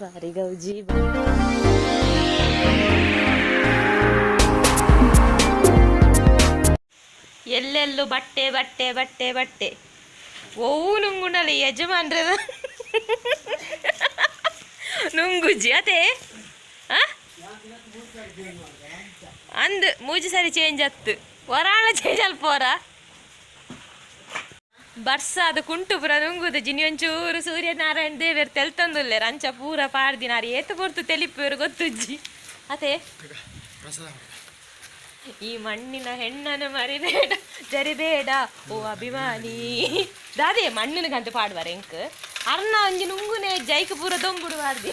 ಬಾರಿ ಗೌಜಿ. ಎಲ್ಲೆಲ್ಲೂ ಬಟ್ಟೆ ಬಟ್ಟೆ ಬಟ್ಟೆ ಬಟ್ಟೆ. ಓವು ನುಂಗುಂಡಲ್ಲ ಯಜಮಾನ್ರದ ನುಂಗುಜ್ಜಿ ಅದೇ. ಆ? ಅಂದ್ ಮೂಜಿ ಸರಿ ಚೇಂಜ್ ಅತ್ತು, ವರಾಳ ಚೇಂಜ್ ಅಲ್ಪ ವರ. ಬರ್ಸ ಅದು ಕುಂಟು ಪೂರ ನುಂಗುದು ಜಿನಿ. ಒಂಚೂರು ಸೂರ್ಯನಾರಾಯಣ ದೇವೇರ್ ತೆಲ್ತಂದುಲ್ಲೇರ್, ಅಂಚ ಪೂರ ಪಾಡ್ದಿನಾರು ಏತು ಪೊರ್ತು ತೆಲಿಪೇರು ಗೊತ್ತುಜ್ಜಿ ಅದೇ. ಈ ಮಣ್ಣಿನ ಹೆಣ್ಣನ್ನು ಮರಿಬೇಡ, ಜರಿಬೇಡ ಓ ಅಭಿಮಾನಿ. ದಾದೆ ಮಣ್ಣಿನ ಗಂತ ಪಾಡುವಾರ ಎಂಕ್ ಅರ್ನ ಒಂಜಿ ನುಂಗುನೆ ಜೈಕ್ ಪೂರ ದೊಂಬುಡು ಪಾಡ್ದಿ.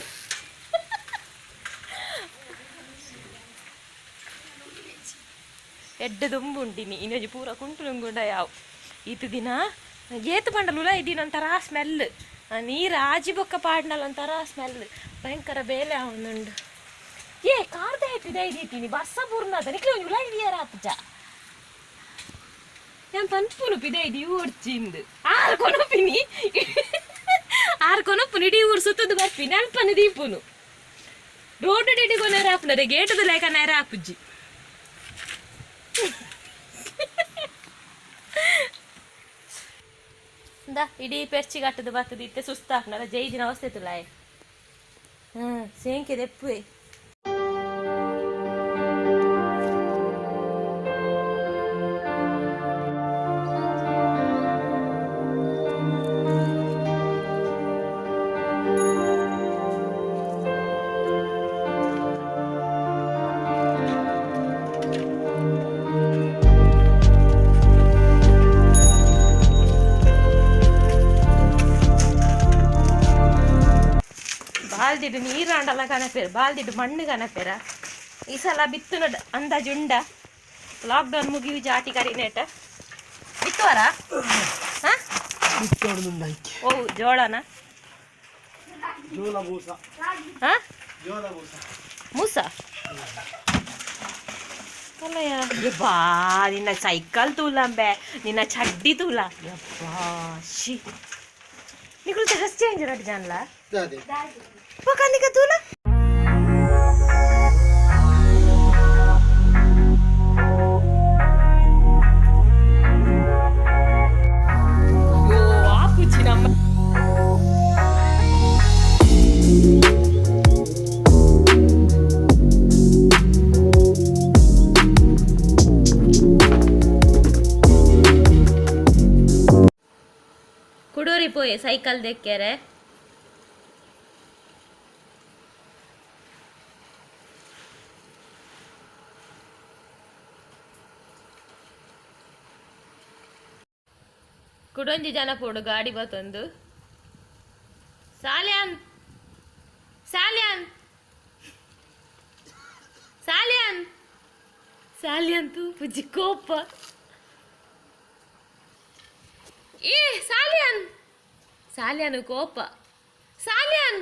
ಎಡ್ಡೆ ದೊಂಬು ಉಂಡಿನಿ. ಇನ್ನೊಂಜಿ ಪೂರ ಕುಂಟು ನುಂಗುಂಡ ಯಾವು ಈತು ದಿನ ಏತು ಪಂಡಲುಲ ದಿನ ಒಂಥರ ಸ್ಮೆಲ್. ನೀರು ಆಜಿ ಬೊಕ್ಕ ಪಾಡ್ನಲ್ಲ ಒಂಥರ ಸ್ಮೆಲ್, ಭಯಂಕರ ಬೇಲೆ ಅವನುಂಡು. ಏ ಕಾರ್ದ ಪಿದೈ ದೀತೀನಿ ಬರ್ಸ ಪೂರ್ಣದ ನಿಕ್ಲೆ ಒಂಜಿ ಉಲಾಯಿ ದಿಯರ ಆಪುಜ. ಯಾನ್ ಪನ್ಪುನು ಪಿದೈ the ಓಡ್ಚಿಂದು. ಆರ್ ಕೊನೊಪಿನಿ, ಆರ್ ಕೊನೊಪ್ಪುನು. ಇಡೀ ಊರು ಸುತ್ತದು ಬರ್ಪಿನಿ, ಅಲ್ಪನ ದೀಪುನು. ರೋಡ್ ಡಿಡಿ ಕೊನೆರ ಆಪುನರೆ ಗೇಟದ ಲೇಖ ನೇರ ಆಪುಜ್ಜಿ. ಇಂದ ಇಡೀ ಪೆರ್ಚಿ ಕಟ್ಟದು ಬರ್ತದೆ. ಇತ್ತೆ ಸುಸ್ತಾಪುನಲ್ಲ ಜೈ ದಿನ ಅವಸ್ಥೆ ತುಲಾಯೆ. ಹ್ಮ್ ಸೇಂಕೆ ದೆಪ್ಪುವೆ. ಬಾಲ್ದಿಡು ನೀರಾಂಡಲ ಕನಪೇರು, ಬಾಲ್ದಿಡು ಮಣ್ಣು ಕನಪೇರ. ಈ ಸಲ ಬಿತ್ತು ನೋಡ ಅಂದಾಜು ಉಂಡ. ಲಾಕ್ಡೌನ್ ಮುಗಿಯು ಜಾಟಿ ಕರಿನೇಟ ಬಿತ್ತುವಾರ? ಹಾ, ಓ ಜೋಳನ? ಹಾ, ಮೂಸ ಅಲ್ಲಯ್ಯ. ಯಬ್ಬಾ, ನಿನ್ನ ಸೈಕಲ್ ತೂಲಂಬೆ, ನಿನ್ನ ಚಡ್ಡಿ ತೂಲ. ಯಬ್ಬಾ, she, ನಿಕುಲು ಡ್ರೆಸ್ ಚೇಂಜ್ ರಡ್ ಜಾನ್ಲ ಪಕ್ಕಂದಿಕ ತೂಲ. ಯೋ ಆಪುಜಿ ನಮ್ಮ. ಕುಡೋರಿ ಪೋಯೆ ಸೈಕಲ್ ದೆಕ್ಕೆರೆ. ಕುಡೊಂಜಿ ಜನ ಪೋಡು ಗಾಡಿ ಬತ್ತೊಂದು. ಸಾಲ್ಯಾನ್, ಸಾಲ್ಯಾನ್, ಸಾಲ್ಯಾನ್, ಸಾಲ್ಯಾನ್ ತೂಪುಜಿ, ಕೋಪ. ಏ ಸಾಲ್ಯಾನ್, ಸಾಲ್ಯಾನು ಕೋಪ. ಸಾಲ್ಯಾನ್,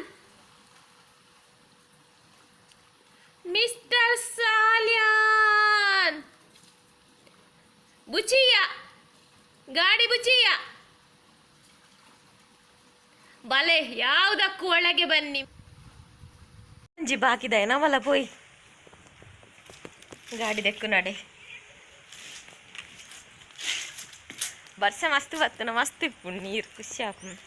ಮಿಸ್ಟರ್ ಸಾಲ್ಯಾನ್, ಬುಚಿಯ ಗಾಡಿ ಬುಚಿಯ. ಬಲೆ, ಯಾವುದಕ್ಕೂ ಒಳಗೆ ಬನ್ನಿ. ಒಂಜಿ ಬಾಕಿದ ನಮಲ ಪೋಯ್ ಗಾಡಿ ದೆಕ್ಕು ನಡೆ. ವರ್ಷ ಮಸ್ತ್ ಬತ್ತನ, ಮಸ್ತ್ ಇಪ್ಪು ನೀರು, ಖುಷಿ ಆಪುಂಡು.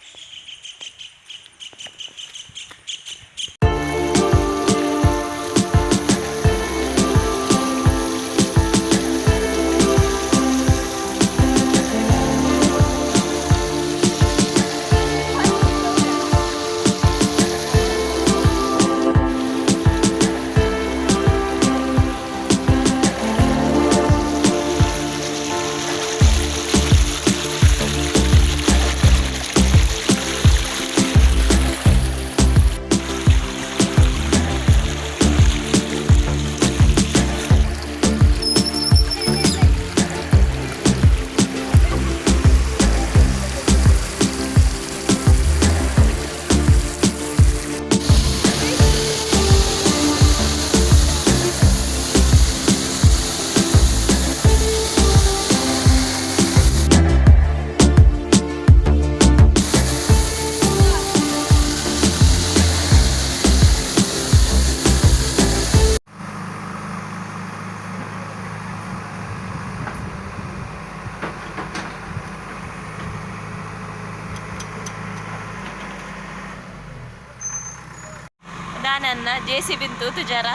ಅಣ್ಣ ಜೆ ಸಿ ಬಿನ್ ತೂತು ಜರ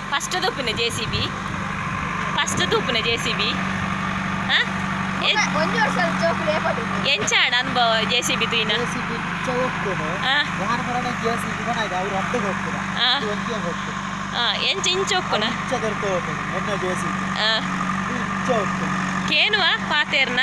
ಫಸ್ಟ್ ತೂಪುನೆ ಜೆ ಸಿ ಬಿ, ಫಸ್ಟ್ ತೂಪುನೆ ಜೆ ಸಿ ಬಿ. ಒಂಜಿ ವರ್ಷ ಚೌಕುಲು ಏಪಡು. ಎಂಚ ಅಣ್ಣ ಅನುಭವ ಜೆ ಸಿ ಬಿ ತೂಯಿನ? ಜೆಸಿಬಿ ಇಂಚ ಹೋಗ್ತೇನೆ. ಯಾನ್ ಮರಣ ಜೆಸಿಬಿ ಬನಾಯ್ದು ಅವ್ರು ಅಡ್ಡಗೆ ಹೋಗ್ತದೆ. ಒಂಜಿ ಹೋಗ್ತದೆ. ಎಂಚ ಇಂಚ ಒಕ್ಕುನ? ಇಂಚ ದೊರಕ ಹೋಗ್ತದೆ ಎನ್ನ ಜೆಸಿಬಿ. ಇಂಚ ಹೋಗ್ತದೆ. ಕೇನುವ ಪಾತೇರ್ನ?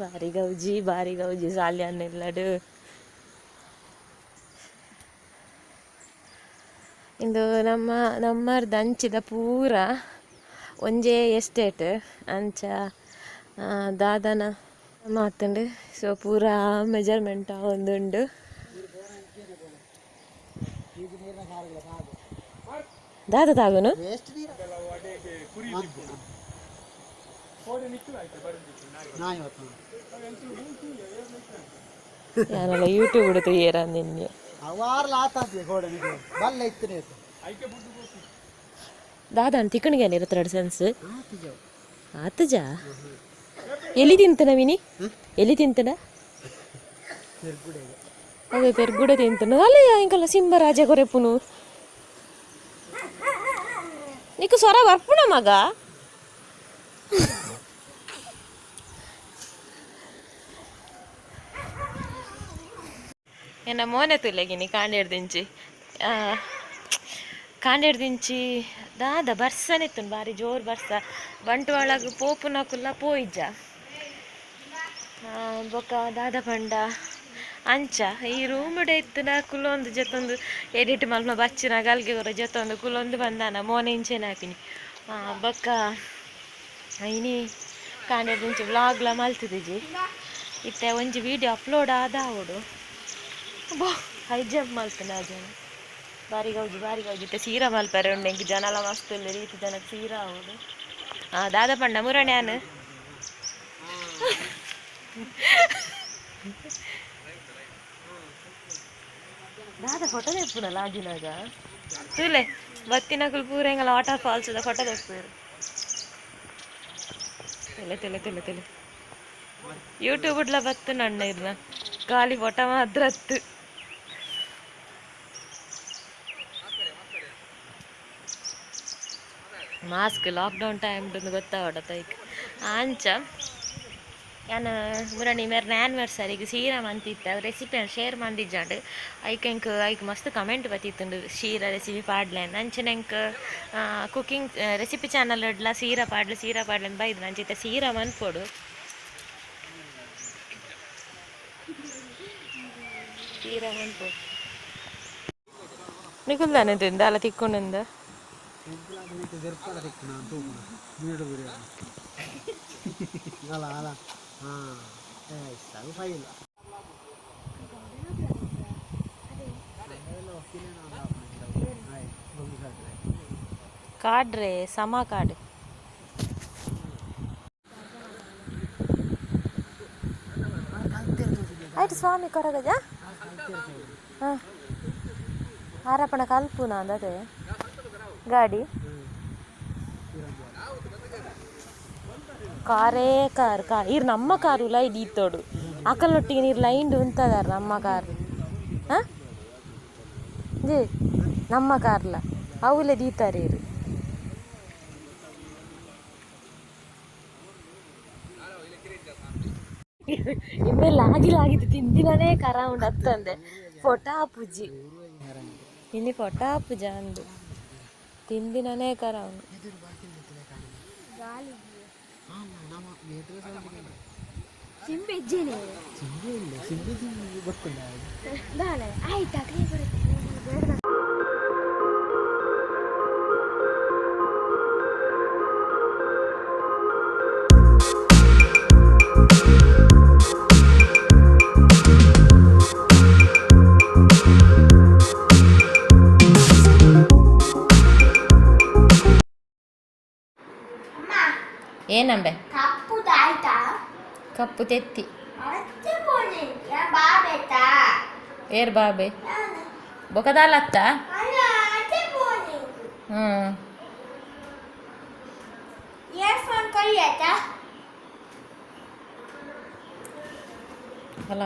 ಬಾರಿ ಗೌಜಿ, ಬಾರಿ ಗೌಜಿ ಸಾಲ್ಯಾನೆಲ್ಲಡು. ಇಂದು ನಮ್ಮ ನಮ್ಮರ್ದ ಅಂಚಿದ ಪೂರ ಒಂಜೇ ಎಸ್ಟೇಟ್. ಅಂಚ ದಾದನ ಮಾತುಂಡು. ಸೊ ಪೂರ ಮೆಜರ್ಮೆಂಟ್ ಒಂದುಂಡು. ದಾದ ತಾಗುನು? ವೇಸ್ಟ್ ನೀರು ನಾಯಿ ಹೊತ್ತು. ಯಾನಲ್ಲ ಯೂಟ್ಯೂಬ್ ತೂಯೆರ ನಿನ್ನೆ. ಅವಾರ್ಲ ಆತಾಂತಿಯ ಗೋಡೆ ನಿಗೆ ಬಲ್ಲ ಇತ್ತನೇ. ದಾದ ತಿಕ್ಕಣಿಗೆ ಇರತ್ತೆರಡು ಸೆನ್ಸ್. ಆತಿಜವು. ಆತಜ ಎಲ್ಲಿ ತಿಂತನ ವಿನಿ? ಎಲ್ಲಿ ತಿಂತನ? ಪೆರ್ಗುಡೆಗೆ. ಅದೇ ಪೆರ್ಗುಡೆ ತಿಂತನ ಅಲ್ಲೇ. ಇಂಕಲ್ಲ ಸಿಂಬರಾಜ ಕೊರೆಪುನು. ನಿಕ್ಕು ಸ್ವರ ಬರ್ಪುಣ ಮಗ. ಎನ್ನ ಮೋನೆ ತುಲೆಗಿನಿ ಕಾಂಡೇರ್ದಿಂಚಿ ಕಾಂಡೇರ್ದಿಂಚಿ ದಾದ ಬರ್ಸನಿತ್ತುನ್, ಬಾರಿ ಜೋರು ಬರ್ಸ. ಬಂಟ್ವಾಳಗ್ ಪೋಪುನಕುಲ್ಲ ಪೋಯಿಜ್ಜ. ಬೊಕ ದಾದ ಪಂಡ ಅಂಚ ಈ ರೂಮುಡೆ ಇತ್ತಿನ ಕುಲೊಂದು ಜೊತೊಂದು ಎಡಿಟ್ ಮಲ್ಮ ಬಚ್ಚಿನ ಗಲ್ಗೆ ಕೊರ ಜೊತೊಂದು ಕುಲೊಂದು ಬಂದಾನ ಮೋನೆ ಇಂಚೆನೆ ಹಾಕಿನಿ. ಬೊಕ್ಕ ಇನಿ ಕಾಂಡೇರ್ದಿಂಚಿ ವ್ಲಾಗ್ಲ ಮಲ್ತಿದಿಜಿ. ಇತ್ತೆ ಒಂಜಿ ವೀಡಿಯೋ ಅಪ್ಲೋಡ್ ಆದಾವೊಡು. ಬೋ ಹೈ ಜಂಪ್ ಮಲ್ತನ ಜನ. ಬಾರಿ ಗೌಜಿ, ಬಾರಿ ಗೌಜಿ. ಇತ್ತೆ ಸೀರಾ ಮಲ್ಪರೆ ಉಂಡು ಎಂಕ್. ಜನಲ ಮಸ್ತ್ ಉಲ್ಲೆರ್. ಈತ್ ಜನಕ್ ಸೀರಾ ಆವೊಡು. ದಾದ ಪಂಡ ಮುರಣಿ ಆನ್. ದಾದ ಫೋಟೋ ದೆಪ್ಪುನಲ್ಲ ಆಜಿನಾಗ ತೂಲೆ. ಬತ್ತಿನಕುಲು ಪೂರ ಎಂಗಲ ವಾಟರ್ ಫಾಲ್ಸ್ ದ ಫೋಟೋ ದೆಪ್ಪುವೆರ್. ತುಲೆ ತುಲೆ ತುಲೆ ತುಲೆ. ಯೂಟ್ಯೂಬ್ ಡ್ಲ ಬತ್ತುಂಡು ಅಣ್ಣ ಇರ್ನ ಖಾಲಿ ಫೋಟೋ ಮಾತ್ರ ಅತ್ತು. ಮಾಸ್ಕ್ ಲಾಕ್ಡೌನ್ ಟೈಮ್ ಗೊತ್ತಾವಡ ಐಕ್. ಅಂಚ ಯಾನ್ ಮುರಣಿ ಮೇರ್ನ ಆ್ಯನಿವರ್ಸರಿಗೆ ಸೀರಾ ಮಂತಿತ್ತೆ. ಅವು ರೆಸಿಪಿ ಶೇರ್ ಮಂದಿಜ್ಜಾಂಡ್. ಐಕ್ ಎಂಕ್ ಐಕ್ ಮಸ್ತ್ ಕಮೆಂಟ್ ಬತ್ತಿತ್ತುಂಡು, ಶೀರಾ ರೆಸಿಪಿ ಪಾಡ್ಲೆ. ಅಂಚನೆ ಎಂಕ್ ಕುಕಿಂಗ್ ರೆಸಿಪಿ ಚಾನಲ್ ಇಡ್ಲ ಸೀರಾ ಪಾಡ್ಲೆ, ಸೀರಾ ಪಾಡ್ಲೆ ಅಂದ್ ಬೈದು. ಅಂಚಿತ್ತೆ ಸೀರಾ ಮನ್ಪೊಡು, ಸೀರಾ ಮನ್ಪೊಡು. ನಿಕುಲ್ದಾನೆ ದಾಲ ತಿಕ್ಕೊಂಡ. ದೆರ್ಪಡ ತಿಕ್ಕುನ ತೂಪುನ ನೀಡು ಬಿರಿ ಅಲ್ಲ ಅಲ್ಲ. ಹಾಂ, ಸಲ್ ಫೈಲ್. ಕಾಡ್ರೆ ಸಮ ಕಾಡು. ಆಯ್ತು ಸ್ವಾಮಿ ಕೊರಗಜ. ಹಾಂ, ಆರಪಣ ಕಲ್ಪುನ ಅಂದದೆ ಗಾಡಿ ಕಾರೇ ಕಾರ್ ಕಾರ್ ಇರ್ ನಮ್ಮ ಕಾರು ಲೈಡ್ ಈತೋಡು ಅಕಲೊಟ್ಟಿಗೆ ನೀರು ಲೈಂಡ್ ಉಂತದಾರ ನಮ್ಮ ಕಾರ್. ಹಾಂ ಜಿ ನಮ್ಮ ಕಾರ್ಲ ಅವುಲೆ ದೀತಾರೆ ಇರು. ಇಮ್ಮೆಲ್ಲ ಲಾಗಿ ತಿಂದಿನೇ ಕರ ಉಂಡು ಅತ್ತಂದೆ ಫೋಟೋ ಪೂಜಿ ಇನ್ನು ಫೋಟೋ ಪೂಜ ಅಂದು ತಿಂದಿನೇ ಕರ ಉಂಡು. ಏನಂಬೆ? ಕಪ್ಪು ತೆತ್ತಿ ಏರ್ ಬಾಬೆ ಬೊಕದಾಲತ್ತ. ಹ್ಮ್ ಅಲ್ಲ.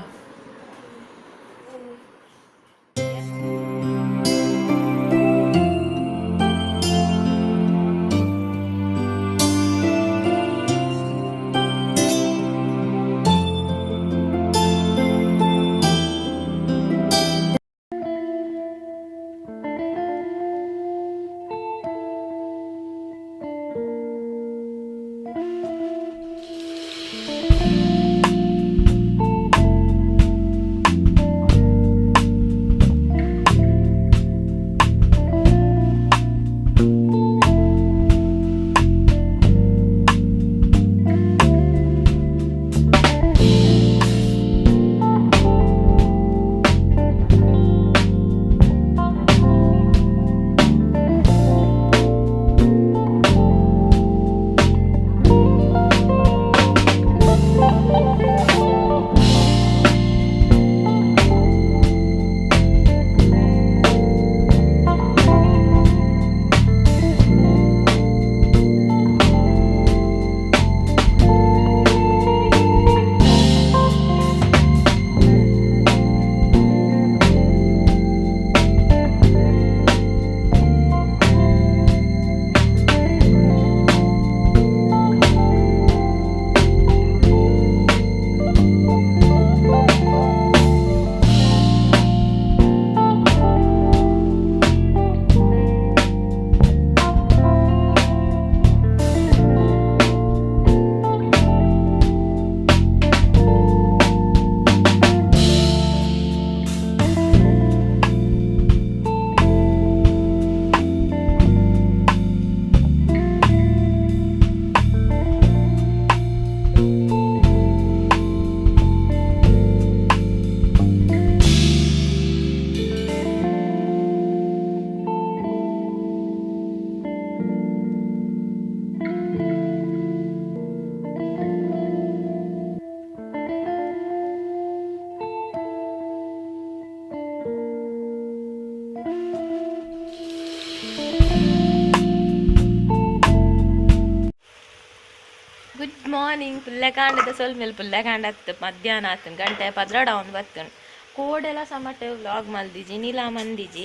Good morning. ಪುಲ್ಲೆಕಾಂಡದ ಸೊಲ್ಮೆಲ್ ಪುಲ್ಲೆಕಾಂಡ ಆತು ಮಧ್ಯಾಹ್ನ ಆತನ್ ಗಂಟೆ 12 ಒಂದು ಬತ್ತನ್ ಕೋಡೆಲ ಸಮಟೆ ವ್ಲಾಗ್ ಮಲ್ದಿಜಿ ನೀಲಾ ಮಂದಿಜಿ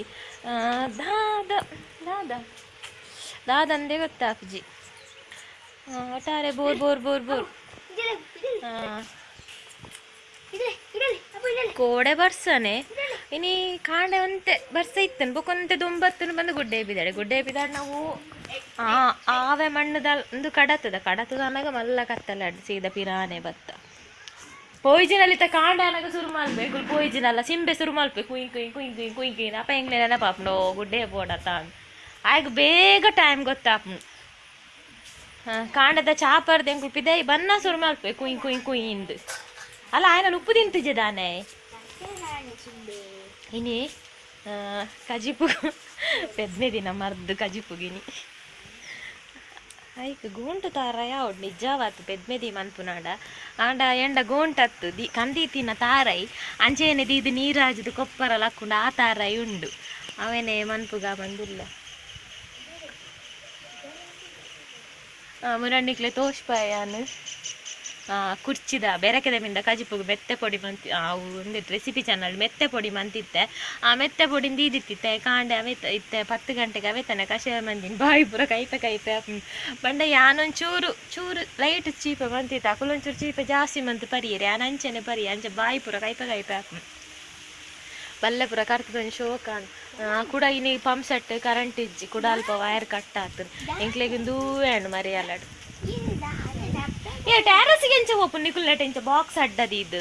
ದಾದ ದಾದ ದಾದಂದೇ ಗೊತ್ತಾಪುಜಿ ಒಟ್ಟಾರೆ ಬೋರ್ ಬೋರ್ ಬೋರ್ ಬೋರ್. ಕೋಡೆ ಬರ್ಸನೆ ಇನಿ ಕಾಂಡೆ ಒಂತೆ ಬರ್ಸ ಇತ್ತನ್ ಬೊಕೊಂತೆ ದೊಂಬತ್ತನು ಬಂದು ಗುಡ್ಡೆ ಬಿದ್ದಾಡೆ ಗುಡ್ಡೆ ಬಿದ್ದಾಡೆ ನಾವು ಆವೆ ಮಣ್ಣುದ ಒಂದು ಕಡತದ ಕಡತದ ಅನಗ ಮಲ್ಲ ಕತ್ತಲ ಸೀದಾ ಪಿರಾನೆ ಬತ್ತ ಪೋಯ್ಜಿನ್ ಅಲ್ಲಿ ಕಾಂಡ ಅನಗ ಸುರು ಮಲ್ಪೆ ಪೋಯ್ಜಿನ್ ಅಲ್ಲ ಸಿಂಬೆ ಸುರು ಮಲ್ಪೆ ಕುಯ್ ಕುಯ್ ಕುಯ್ ಕುಯ್ ಕುಯ್ ಕುಯ್ ಅಪ್ಪ ಹೆಂಗ್ ನೆನಪಾಪ್ನೋ ಗುಡ್ಡೆ ಬೋಡತ ಆಗ ಬೇಗ ಟೈಮ್ ಗೊತ್ತಾಪ್ನು. ಕಾಂಡದ ಚಾಪರ್ದ ಎಂಕುಲು ಪಿದೈ ಬನ್ನ ಸುರು ಮಲ್ಪೆ ಕುಯ್ ಕುಯ್ ಕುಯ್ ಇಂದು ಅಲ್ಲ ಆಯ್ನ ಉಪ್ಪು ತಿಂತಿಜೆ ಇನಿ ಕಜಿಪು ಪೆದ್ಮೆ ದಿನ ಮರ್ದು ಕಜಿಪುಗಿನಿ. ಐಕ್ ಗೋಂಟು ತಾರಾಯ ಅವಡು ನಿಜವಾತ್ ಪೆದ್ಮೆದಿ ಮನ್ಪುನಾಡ ಆಂಡ ಎಂಡ ಗೋಂಟತ್ತು the ಕಂದೀತಿನ ತಾರೈ ಅಂಚೆನೆ ದೀದು ನೀರಾಜುದು ಕೊಪ್ಪರ ಲಕ್ಕುಂಡು ಆ ತಾರೈ ಉಂಡು ಅವೇನೆ ಮನ್ಪುಗ ಬಂದಿಲ್ಲ. ಮುರಣ್ಣಿಕ್ಲೆ ತೋಷ್ಪಾಯಾನು ಕುರ್ಚಿದ ಬೆರಕೆದ ಮಿಂದ ಕಜಿಪುಗು ಮೆತ್ತೆ ಪೊಡಿ ಮಂತಿ ಅವು ಒಂದಿತ್ತು ರೆಸಿಪಿ ಚಾನಲ್ ಮೆತ್ತೆ ಪೊಡಿ ಮಂತಿತ್ತೆ. ಆ ಮೆತ್ತೆ ಪೊಡಿಂದ ದೀದಿತ್ತಿತ್ತೆ ಕಾಂಡೆ ಅವೆ ಇತ್ತೆ 10 ಗಂಟೆಗೆ ಅವೇ ತನ ಕಷಾಯ ಮಂದಿನ ಬಾಯಿ ಪೂರ ಕೈಪೆ ಕೈಪೆ. ಬಂಡ ಯಾನೊಂಚೂರು ಚೂರು ಲೈಟ್ ಚೀಪೆ ಮಂತಿತ್ತು, ಅಕುಲೊಂಚೂರು ಚೀಪೆ ಜಾಸ್ತಿ ಮಂತು ಪರಿಯರೆ ಯಾನ್ ಅಂಚೆನೆ ಪರಿ ಅಂಚೆ ಬಾಯಿ ಪೂರ ಕೈಪೆ ಕೈಪೆ. ಬಲ್ಲೆ ಪೂರ ಕರ್ತದೊಂಜಿ ಶೋಕಾನ್ ಕುಡ ಇನಿ ಪಂಪ್ ಸೆಟ್ ಕರೆಂಟ್ ಇಜ್ಜಿ ಕುಡ ಅಲ್ಪ ವೈರ್ ಕಟ್ ಆತು ಎಂಕ್ಲೆಗ್ ದೂವೇಂಡು ಮರಿಯಲಡ್. ಏ ಟೆರಸ್ಗೆ ಎಂಚ ಓಪನ್ ನಿಕುಲ್ನೆಟ್ ಎಂಚ ಬಾಕ್ಸ್ ಅಡ್ಡದಿ ಇದು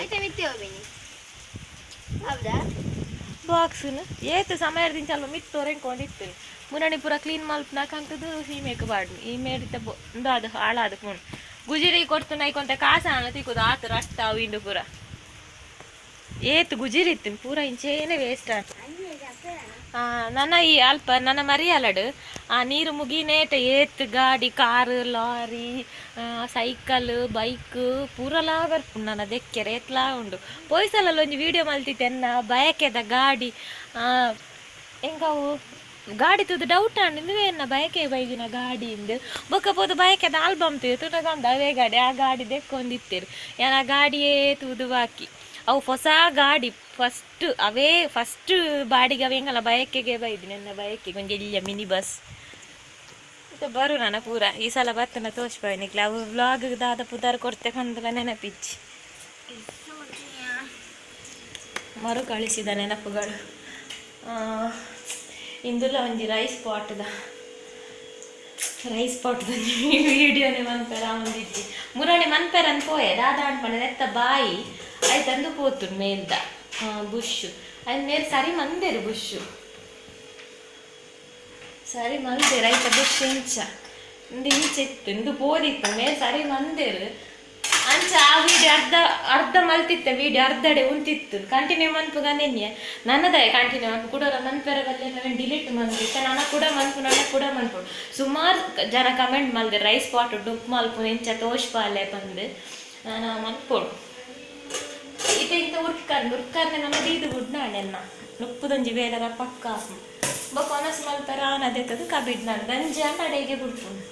ಬಾಕ್ಸ್ ಏತ್ ಸಮಯ ದಿಂಚ ಅಲ್ಪ ಮಿತ್ತೋರೆ ಕೊಂಡಿತ್ತು ಮುರಣಿ ಪೂರ ಕ್ಲೀನ್ ಮಲ್ಪನಾಕ ಅಂತದ್ದು ಸೀಮೆಕ್ ಬಾಡ್ನು ಈ ಮೇಡಿತ ಉಂದು ಅದು ಹಾಳಾದ ಫೋನ್ ಗುಜಿರಿ ಕೊಡ್ತು ನೈಕೊಂತ ಕಾಸ ಅನ್ನ ತಿಕ್ಕುದು ಆತು ರಟ್ಟ ಅವು ಇಂಡು ಪೂರ ಏತ್ ಗುಜಿರಿ ಇತ್ತು ಪೂರ ಇಂಚೇನೆ ವೇಸ್ಟ್ ಆತು. ನನ್ನ ಈ ಅಲ್ಪ ನನ್ನ ಮರಿಯಲಡು ಆ ನೀರು ಮುಗಿನೇಟ ಏತ್ ಗಾಡಿ ಕಾರು ಲಾರಿ ಸೈಕಲ್ ಬೈಕ್ ಪೂರಲಾ ಬರ್ಪುಂಡು ನನ್ನ ದೆಕ್ಕೆರೆ ಏತ್ಲಾ ಉಂಡು. ಪೋಯ್ಸಲಲ್ಲ ಒಂಜಿ ವೀಡಿಯೋ ಮಲ್ತಿತ್ತೆನ್ನ ಬಯಕೆದ ಗಾಡಿ ಎಂಕವು ಗಾಡಿ ತೂದು ಡೌಟ್ ಆಂಡ್ ಇಂದುವೆ ಎನ್ನ ಬಯಕೆ ಬೈದಿನ ಗಾಡಿ ಇಂದು ಬೊಕ್ಕ ಪೋದು ಬಯಕೆದ ಆಲ್ಬಮ್ ತೂದು ತುನಗಂದ ಅವೇ ಗಾಡಿ ಆ ಗಾಡಿ ದೆಕ್ಕೊಂದಿತ್ತೇರು ಯಾನ್ ಆ ಗಾಡಿಯೇ ತೂದು ಬಾಕಿ ಅವು ಹೊಸ ಗಾಡಿ ಫಸ್ಟ್ ಅವೇ ಫಸ್ಟ್ ಬಾಡಿಗೆ ಅವೆ ಎಂಗಲ ಬಯಕೆಗೆ ಬೈದಿನಿ ನನ್ನ ಬಯಕೆಗೆ ಒಂಜಿ ಎಲ್ಯ ಮಿನಿ ಬಸ್ ಇತ್ತೆ ಬರು ನನ್ನ ಪೂರ ಈ ಸಲ ಬತ್ತನ ತೋಷ್ಪಾಯ್ ನಿಕ್ಲೆ ಅವು ವ್ಲಾಗ್ ದಾದ ಪುದಾರ್ ಕೊರ್ತೆ ಪಂದಲ ನೆನಪಿಜ್ಜಿ ಮರುಕಳಿಸಿದ ನೆನಪುಗಳು. ಇಂದುಲ ಒಂಜಿ ರೈಸ್ ಪಾಟ್ದ ರೈಸ್ ಪಾಟ್ ವೀಡಿಯೋನೆ ಮನ್ಪೆರ ಒಂದಿಜ್ಜಿ ಮುರಣಿ ಮನ್ಪೆರ ಅಂದ್ ಪೋಯೆ ದಾದ ಅನ್ಪಂಡ ನೆತ್ತ ಬಾಯಿ ಐತಂದು ಪೋತುಂಡು ಮೇಲ್ದ ಬುಷ್ ಐನ್ ಮೇಲ್ ಸರಿ ಮಂದೇರು ಬುಷ್ ಸರಿ ಮಲ್ದೇರು ಐತ ಬುಷ್ ಇಂಚ ಇಂದು ಇಂಚ ಇತ್ತು ಇಂದು ಪೋದಿತ್ತು ಮೇಲ್ ಸರಿ ಮಂದೇರು ಅಂಚ ಆ ವೀಡಿಯೋ ಅರ್ಧ ಅರ್ಧ ಮಲ್ತಿತ್ತೆ ವೀಡಿಯೋ ಅರ್ಧಡೆ ಉಂತಿತ್ತು ಕಂಟಿನ್ಯೂ ಮನ್ಪುಗ ನೆನ್ನೆ ನನ್ನದೇ ಕಂಟಿನ್ಯೂ ಮನ್ಪು ಕೂಡ ಮನ್ಪೆರ ಬಲ್ಲೆ ಡಿಲೀಟ್ ಮಂದಿತ್ತೆ ನನ್ನ ಕೂಡ ಮನ್ಪು ನನ್ನ ಕೂಡ ಮನ್ಪು. ಸುಮಾರು ಜನ ಕಮೆಂಟ್ ಮಲ್ದೆ ರೈಸ್ ಪಾಟ್ ಡುಪ್ ಮಲ್ಪು ಎಂಚ ತೋಷ್ಪಾಲೆ ಬಂದು ನಾನು ಮನ್ಪೋಡು ಇತ್ತೆ ಇಂತ ಉರ್ಕರ್ ಉರ್ಕರ್ನೆ ನಮ್ಮ ದೀದು ಗುಡ್ನಾಡೆನ್ನ ನುಪ್ಪುದೊಂಜಿ ಬೇಲರ ಪಕ್ಕ ಬೊಕ್ಕ ಒನಸ್ ಮಲ್ಪೆರ ಆನದೆತ್ತದು ಕಬಿಡ್ ನಾನು ಗಂಜಿ ಅಂಡ ಅಡೆಗೆ ಬುಡ್ಪುಂಡು.